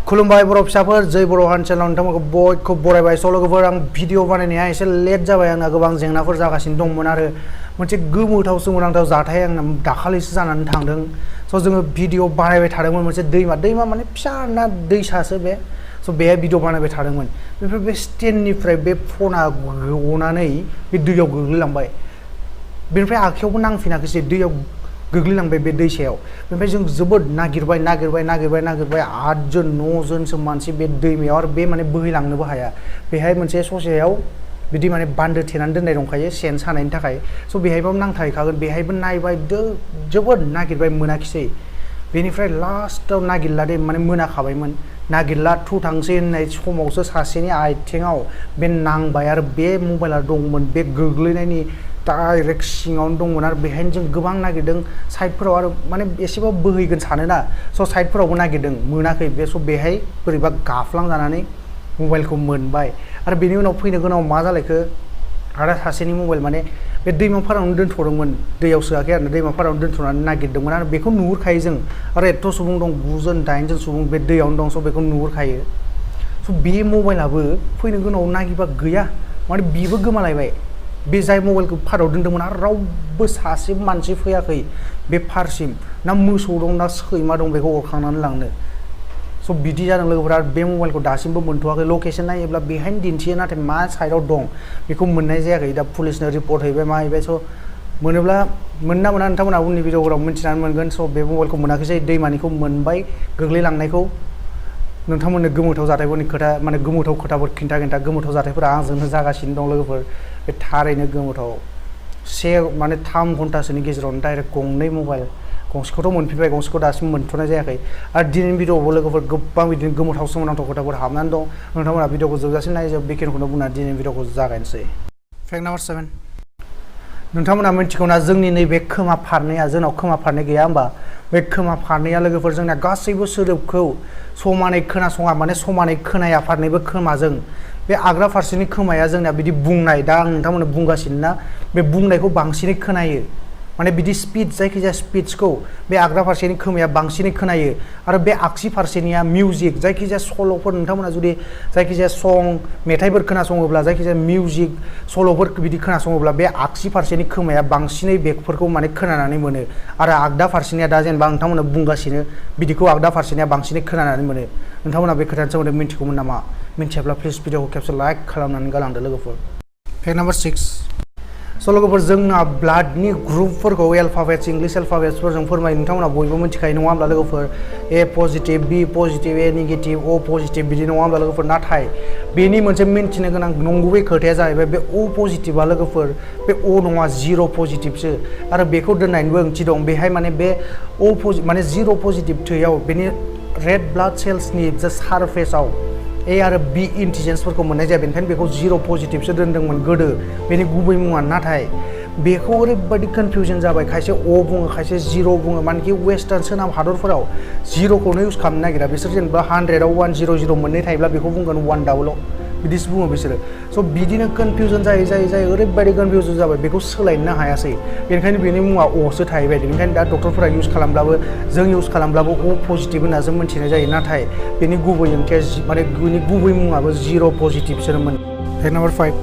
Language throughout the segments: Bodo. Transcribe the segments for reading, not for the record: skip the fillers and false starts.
खुलुमबाय बर' फिसाफोर जय बर' हारिनि चेनेलाव नोंथांमोनखौ बयखौ बरायबाय। स' लोगोफोर आं भिडिअ बानायनाया एसे लेट जाबाय, आंना गोबां जेंनाफोर जागासिनो दंमोन आरो मोनसे गोमोथाव सोमोनांथाव जाथाय आंना दाखालिसो जानानै थांदों। स' जोङो भिडिअ बानायबाय थादोंमोन, मोनसे दैमा माने फिसा ना दैसासो बे। स' बेहाय भिडिअ बानायबाय थादोंमोन। बेनिफ्राय बे स्टेन्डनिफ्राय बे फना गनानै बे दैयाव गोग्लैलांबाय। बेनिफ्राय आखायावबो नांफिनाखैसै, दैयाव गोग्लैलांबाय बे दैसायाव। बेनिफ्राय जों जोबोद नागिरबाय 8 जन 9 जनसो मानसि बे दैमायाव, आरो बे माने बोहैलांनोबो हाया। बेहाय मोनसे ससेयाव बिदि माने बान्दो थेनानै दोननाय दंखायो सेन सानायनि थाखाय। स' बेहायबो नांथाहैखागोन। बेहायबो नायबाय, जोबोद नागिरबाय, मोनाखिसै। बेनिफ्राय लास्टआव नागिरला दे, माने मोनाखाबायमोन, नागिरला थांसै होननाय समावसो सासेनि आथिङाव बे नांबाय, आरो बे मबाइला दंमोन बे गोग्लैनायनि डाइरेक्ट सिङावनो दंमोन। आरो बेहायनो जों गोबां नागिरदों साइडफोराव, आरो माने एसेबाबो बोहैगोन सानोना, स' साइडफोरावबो नागिरदों, मोनाखै बे। स' बेहाय बोरैबा गाफ्लांजानानै मबाइलखौ मोनबाय। आरो बेनि उनाव फैनो गोनां मा जालायखो, आरो सासेनि मबाइल माने बे दैमाफोरावनो दोनथ'दोंमोन, दैयाव सोआखै आरो दैमाफोरावनो दोनथ'नानै नागिरदोंमोन। आरो बेखौ नुहुरखायो जों, आरो एथ' सुबुं दं, 9 जन 8 जन सुबुं बे दैयावनो दं। स' बेखौ नुहुरखायो। स' बे मबाइलाबो फैनो गोनाङाव नागिरबा गैया, माने बेबो गोमालायबाय। बे जाय मबाइलखौ फाराव दोनदोंमोन, आरो रावबो सासे मानसि फैयाखै बे फारसिम, ना मोसौ दं ना सैमा दं बेखौ अरखांनानै लांनो। स' बिदि जादों लोगोफोरा। बे मबाइलखौ दासिमबो मोनथ'वाखै। लकेसन नायोब्ला बेहायनो दिन्थियो, नाथाय मा साइडआव दं बेखौ मोननाय जायाखै। दा पुलिसनो रिपर्ट हैबाय, मा हैबाय। स' मोनोब्ला मोनना मोना नोंथांमोना उननि भिडिअफोराव मिन्थिनानै मोनगोन। स' बे मबाइलखौ मोनाखैसै, दैमानिखौ मोनबाय, गोग्लैलांनायखौ। नोंथांमोननो गोमोथाव जाथायफोरनि खोथा, माने गोमोथाव खोथाफोर खिन्था गोमोथाव जाथायफोरा आंजोंनो जागासिनो दं लोगोफोर। बे थारैनो गोमोथाव। 3 घन्टासोनि गेजेरावनो डाइरेक्ट गंनै मबाइल, गंसेखौथ' मोनफिनबाय, गंसेखौ दासिम मोनथ'नाय जायाखै। आरो दिनैनि भिडिअआवबो लोगोफोर गोबां बिदिनो गोमोथाव सोमोनांथाव खोथाफोर हाबनानै दं। नोंथांमोना भिडिअखौ जोबजासिम नायजोब। बेखिनिखौनो बुंनानै दिनैनि भिडिअखौ जागायनोसै। फेक्ट नाम्बार 7, नोंथांमोना मिथिगौना जोंनि नैबे खोमा फारनैया, जोंनाव खोमा फारनै गैया होमबा? बे खोमा फारनैया लोगोफोर जोंना गासैबो सोदोबखौ समानै खोनासङा, माने समानै खोनाया फारनैबो खोमाजों। बे आग्रा फारसेनि खोमाया जोंना बिदि बुंनाय, दा आं नोंथांमोननो बुंगासिनो ना, बे बुंनायखौ बांसिनै खोनायो। माने बिदि स्पिड, जायखिजाया स्पिड्सखौ बे आग्रा फारसेनि खोमाया बांसिनै खोनायो। आरो बे आगसि फारसेनिया मिउजिक, जायखिजाया सल'फोर, नोंथांमोना जुदि जायखिजाया सं मेथाइफोर खोनासङोब्ला, जायखिजाया मिउजिक सल'फोर बिदि खोनासङोब्ला, बे आगसि फारसेनि खोमाया बांसिनै बेफोरखौ माने खोनानानै मोनो। आरो आगदा फारसेनिया, दा जेनेबा नोंथांमोना बुंगासिनो, बिदिखौ आगदा फारसेनिया बांसिनै खोनानानै मोनो। नोंथांमोना बे खोथानि सोमोन्दै मिथिगौमोन नामा? मिथियाब्ला प्लिज भिडिअखौ खेबसे लाइक खालामनानै गालांदो लोगोफोर। फेक्ट नाम्बार 6, स' लोगोफोर जोंना ब्लाडनि ग्रुपफोरखौ एल्फाबेट्स, इंलिश एल्फाबेट्सफोरजों फोरमायो। नोंथांमोना बयबो मिथिखायो नङा होमब्ला लोगोफोर? ए पजिटिभ, बि पजिटिभ, ए नेगेटिभ, अ पजिटिभ, बिदि नङा होमब्ला लोगोफोर? नाथाय बेनि मोनसे मिन्थिनो गोनां नंगुबै खोथाया जाहैबाय, बे अ पजिटिभआ लोगोफोर, बे अ नङा, 0 पजिटिभसो। आरो बेखौ दोननायनिबो ओंथि दं। बेहाय माने बे माने 0 पजिटिभ थैयाव बेनि रेड ब्लाड सेल्सनि जा सारफेसाव ए आरो बि एन्टिजेन्सफोरखौ मोननाय जाया, बेनिखायनो बेखौ 0 पजिटिभसो दोनदोंमोन गोदो, बेनि गुबै मुङा। नाथाय बेखौ ओरैबायदि कनफिउजन जाबाय, खायसे अ बुङो, खायसे 0 बुङो। मानखि वेस्टार्न सोनाब हादरफोराव 0खौनो इउज खालामनो नागिरा बिसोर। जेनेबा 100आव 100 मोननै थायोब्ला बेखौ बुंगोन 1 डाबल, बिदिसो बुङो बिसोरो। स' बिदिनो कनफिउजन जायै ओरैबायदि कनफिउजन जाबाय, बेखौ सोलायनो हायासै। बेनिखायनो बेनि मुङा अ'सो थाहैबाय। बेनिखायनो दा डक्टरफोरा इउज खालामब्लाबो, जों इउज खालामब्लाबो अ पजिटिभ होनना जों मिन्थिनाय जायो। नाथाय बेनि गुबै ओंथिया, माने बेनि गुबै मुङाबो 0 पजिटिभसोमोन। फेक्ट नाम्बार 5,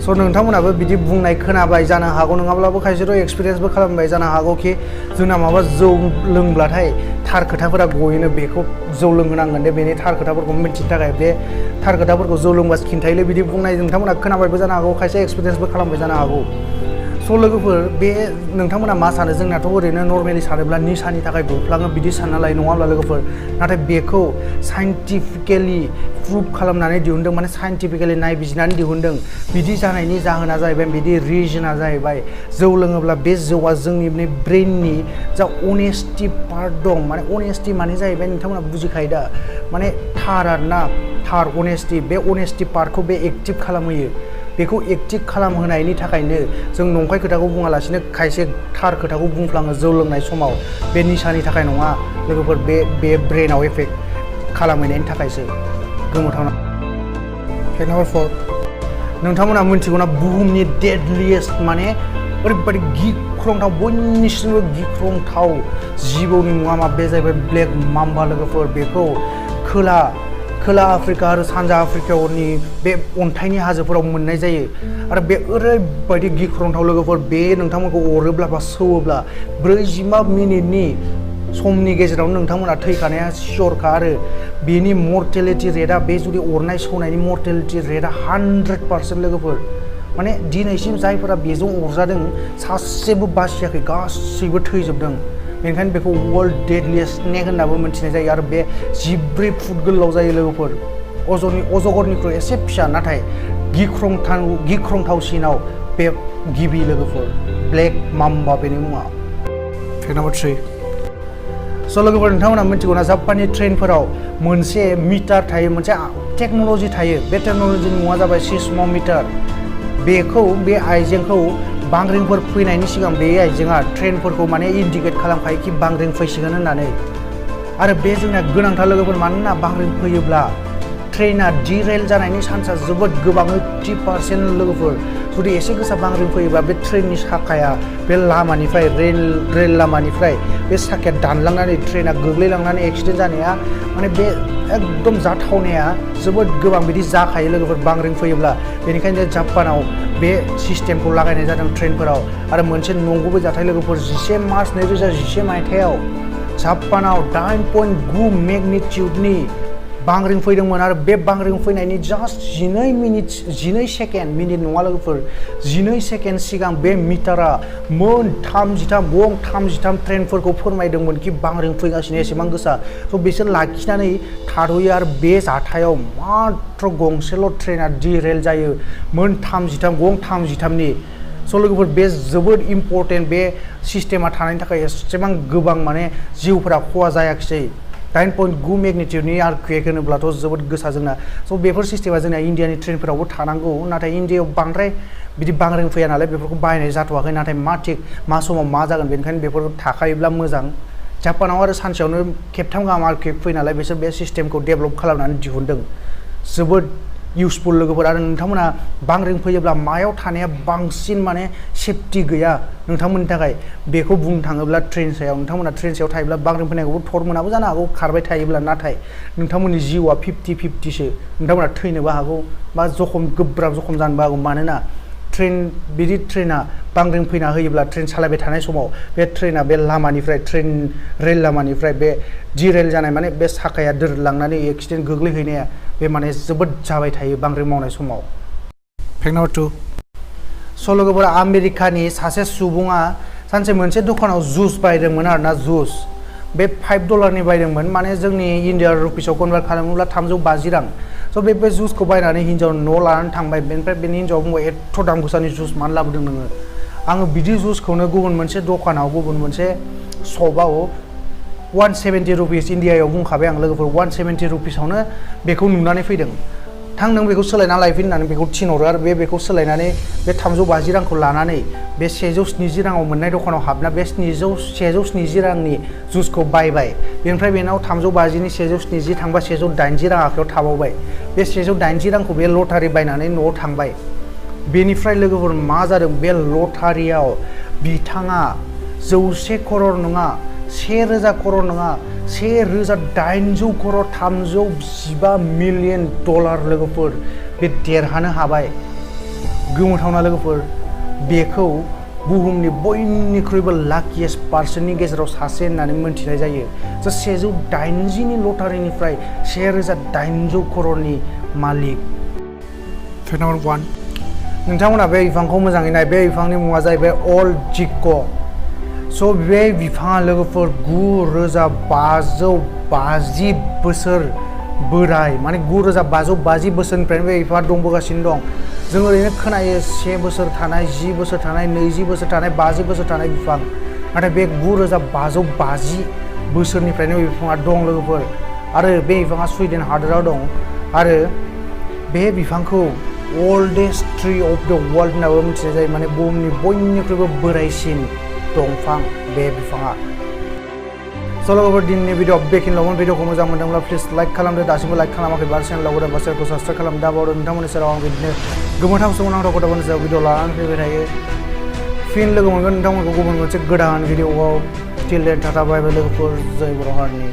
स' नोंथांमोनाबो बिदि बुंनाय खोनाबाय जानो हागौ, नङाब्लाबो खायसेथ' एक्सपिरियेन्सबो खालामबाय जानो हागौ कि जोंना माबा जौ लोंब्लाथाय थार खोथाफोरा गयोनो, बेखौ जौ लोंहोनांगोन दे, बेनि थार खोथाफोरखौ मिन्थिनो थाखाय बे थार खोथाफोरखौ जौ लोंबासो खिन्थायोलै, बिदि बुंनाय नोंथांमोना खोनाबायबो जानो हागौ, खायसे एक्सपिरियेन्सबो खालामबाय जानो हागौ। स' लोगोफोर, बे नोंथांमोना मा सानो? जोंनाथ' ओरैनो नर्मेलि सानोब्ला निसानि थाखाय गफ्लाङो बिदि सानना लायो, नङा होमब्ला लोगोफोर? नाथाय बेखौ साइन्टिफिकेलि प्रुभ खालामनानै दिहुनदों, माने साइन्टिफिकेलि नायबिजिरनानै दिहुनदों। बिदि जानायनि जाहोना जाहैबाय, बिदि रिजोना जाहैबाय, जौ लोङोब्ला बे जौआ जोंनि ब्रेननि जा अनेस्टि पार्ट दं, माने अनेस्टि माने जाहैबाय, नोंथांमोना बुजिखायो दा, माने थार आरोना, थार अनेस्टि, बे अनेस्टि पार्टखौ बे एक्टिभ खालामहोयो। बेखौ एक्टिभ खालामहोनायनि थाखायनो जों नंखाय खोथाखौ बुङालासिनो खायसे थार खोथाखौ बुंफ्लाङो जौ लोंनाय समाव। बे निसानि थाखाय नङा लोगोफोर, बे ब्रेनाव एफेक्ट खालामहैनायनि थाखायसो। गोमोथावना। फेक्ट नाम्बार 4, नोंथांमोना मिथिगौना बुहुमनि डेडलिएस्ट, माने ओरैबायदि गिख्रंथाव, बयनिख्रुइबो गिख्रंथाव जिबौनि मुङा मा? बे जाहैबाय ब्लेक माम्बा लोगोफोर। बेखौ खोला आफ्रिका आरो सानजा आफ्रिकानि बे अन्थाइनि हाजोफोराव मोननाय जायो आरो बे ओरैबायदि गिख्रंथाव लोगोफोर बे नोंथांमोनखौ अरोब्ला बा सौवोब्ला 45 मिनिटनि समनि गेजेराव नोंथांमोना थैखानाया सियरखा आरो बेनि मर्टेलिटी रेटआ बे जुदि अरनाय सौनायनि मर्टेलिटी रेटआ 100% लोगोफोर माने दिनैसिम जायफोरा बेजों अरजादों सासेबो बासियाखै गासैबो थैजोबदों बेनिखायनो बेखौ वर्ल्ड डेडलिएस्ट स्नेक होननाबो मिथिनाय जायो आरो बे 14 फुट गोलाव जायो लोगोफोर अजगरनिख्रुइ एसे फिसा नाथाय गिख्रंथावसिनाव बे गिबि लोगोफोर ब्लेक माम्बा बेनि मुङा फेक्ट नम्बर 3 स' लोगोफोर नोंथांमोना मिथिगौना जापाननि ट्रेनफोराव मोनसे मिटार थायो मोनसे टेक्न'लजि थायो बे टेक्न'लजिनि मुङा जाबाय सिस्म'मिटार बे आइजेंखौ बांग्रिंफोर फैनायनि सिगां बे आइजेंआ ट्रेनफोरखौ माने इन्डिकेट खालामखायो कि बांग्रिं फैसिगोन होननानै आरो बे जोंना गोनांथार लोगोफोर मानोना बांग्रिं फैयोब्ला ट्रेना डिरेल जानायनि चान्सआ जोबोद गोबाङै 30% लोगोफोर जुदि एसे गोसा बांग्रिं फैयोबा बे ट्रेननि साखाया बे लामानिफ्राय रेल लामानिफ्राय बे साखाया दानलांनानै ट्रेना गोग्लैलांनानै एक्सिडेन्ट जानाया माने बे एकदम जाथावनाया जोबोद गोबां बिदि जाखायो लोगोफोर बांग्रिं फैयोब्ला बेनिखायनो जापानाव बे सिस्टेमखौ लागायनाय जादों ट्रेनफोराव आरो मोनसे नंगुबै जाथाय लोगोफोर 11 मार्च 2011 मायथाइयाव जापानाव 8.9 मेगनिटिउडनि बांग्रिं फैदोंमोन आरो बे बांग्रिं फैनायनि जास्ट 12 सेकेन्ड नङा लोगोफोर 12 सेकेन्ड सिगां बे मिटारा मोन 33 ट्रेनफोरखौ फोरमायदोंमोन कि बांग्रिं फैगासिनो एसेबां गोसा स' बिसोर लाखिनानै थाद'यो आरो बे जाथायाव मात्र गंसेल' ट्रेना डिरेल जायो मोन 33नि स' लोगोफोर बे जोबोद इम्परटेन्ट बे सिस्टेमा थानायनि थाखाय एसेबां गोबां माने जिउफोरा खहा जायाखिसै 9.9 मेगनिटिउडनि आर्थकुवेक होनोब्लाथ' जोबोद गोसा जोंना स' बेफोर सिस्टेमा जोंना इन्डियानि ट्रेनफोरावबो थानांगौ नाथाय इन्डियायाव बांद्राय बिदि बांग्रिं फैया नालाय बेफोरखौ बाहायनाय जाथ'वाखै नाथाय मा समाव मा जागोन बेनिखायनो बेफोरखौ थाखायोब्ला मोजां जापानाव आरो सानसेयावनो खेबथाम गाहाम आर्थकुवेक फैयो नालाय बिसोर बे सिस्टेमखौ डेभेलप खालामनानै दिहुनदों जोबोद इउसफुल लोगोफोर आरो नोंथांमोना बांग्रिं फैयोब्ला मायाव थानाया बांसिन माने सेफटि गैया नोंथांमोननि थाखाय बेखौ बुंनो थाङोब्ला ट्रेन सायाव नोंथांमोना ट्रेन सायाव थायोब्ला बांग्रिं फैनायखौबो थर मोनाबो जानो हागौ खारबाय थायोब्ला नाथाय नोंथांमोननि जिउआ 50-50सो नोंथांमोना थैनोबो हागौ बा गोब्राब जखम जानोबो हागौ मानोना बिदि ट्रेना बांग्रिं फैना होयोब्ला ट्रेन सालायबाय थानाय समाव बे ट्रेना बे लामानिफ्राय रेल लामानिफ्राय बे डिरेल जानाय माने बे साखाया दोरलांनानै एक्सिडेन्ट गोग्लैहैनाया बे माने जोबोद जाबाय थायो बांग्रिं मावनाय समाव फेक्ट नम्बर 2 स' लोगोफोर आमेरिकानि सासे सुबुङा सानसे मोनसे दखानाव जुस बायदोंमोन आरोना जुस बे $5 बायदोंमोन माने जोंनि इन्डियान रुपिसाव कनभार्ट खालामोब्ला 350 रां स' बे जुसखौ बायनानै हिन्जाव न' लानानै थांबाय बेनिफ्राय बेनि हिन्जावा बुंबाय एथ' दाम गोसानि जुस मानो लाबोदों नोङो आङो बिदि जुसखौनो गुबुन मोनसे दखानाव गुबुन मोनसे शपआव 170 रुपिस इन्डियायाव बुंखाबाय आं लोगोफोर 170 रुपिसावनो बेखौ नुनानै फैदों थां नों बेखौ सोलायना लायफिन होननानै बेखौ थिनहरो आरो बेखौ सोलायनानै बे 350 रांखौ लानानै बे 170 राङाव मोननाय दखानाव हाबना बे 170 रांनि जुसखौ बायबाय बेनिफ्राय बेनाव 350नि 170 थांबा 180 रां आखायाव थाबावबाय बे 180 रांखौ बे लटारि बायनानै न'आव थांबाय बेनिफ्राय लोगोफोर मा जादों बे लटारियाव बिथाङा 100 करोड़ नङा 1000 करोड़ नङा 1800 करोड़ $315 मिलियन लोगोफोर बे देरहानो हाबाय गोमोथावना लोगोफोर बेखौ बुहुमनि बयनिख्रुइबो लाकिएस्ट पार्सननि गेजेराव सासे होननानै मोनथिनाय जायो 180नि लटारिनिफ्राय 1800 करोड़नि मालिक फेक्ट नम्बर 1 नोंथांमोना बे बिफांखौ मोजाङै नाय बे बिफांनि मुङा जाहैबाय अल्ड जिक' स' बे बिफाङा लोगोफोर 9550 बोसोर बोराय माने 9550 बोसोरनिफ्रायनो बे बिफाङा दंबोगासिनो दं जों ओरैनो खोनायो 1 बोसोर थानाय 10 बोसोर थानाय 20 बोसोर थानाय 50 बोसोर थानाय बिफां नाथाय बे 9550 बोसोरनिफ्रायनो बे बिफाङा दं लोगोफोर आरो बे बिफाङा स्वीडेन हादोराव दं आरो बे बिफांखौ ओल्डेस्ट ट्री अफ द वर्ल्ड होननाबो मिथिनाय जायो माने बुहुमनि बयनिख्रुइबो बोरायसिन दंफां बे बिफाङा स' लोगोफोर दिनैनि भिडिअ बेखिनिल'मोन भिडिअखौ मोजां मोनदोंब्ला प्लिज लाइक खालामदो दासिमबो लाइक खालामाखैबा चेनेलाव गोदानबा चेनेलखौ साबस्क्राइब खालाम दाबावदो नोंथांमोननि सेराव आं बिदिनो गोमोथाव सोमोनांथाव खोथाफोरनि सायाव भिडिअ लानानै फैबाय थायो फिन लोगो मोनगोन नोंथांमोनखौ गुबुन मोनसे गोदान भिडिअआव टिल देन टाटा बाय बाय लोगोफोर जय बर' हारिनि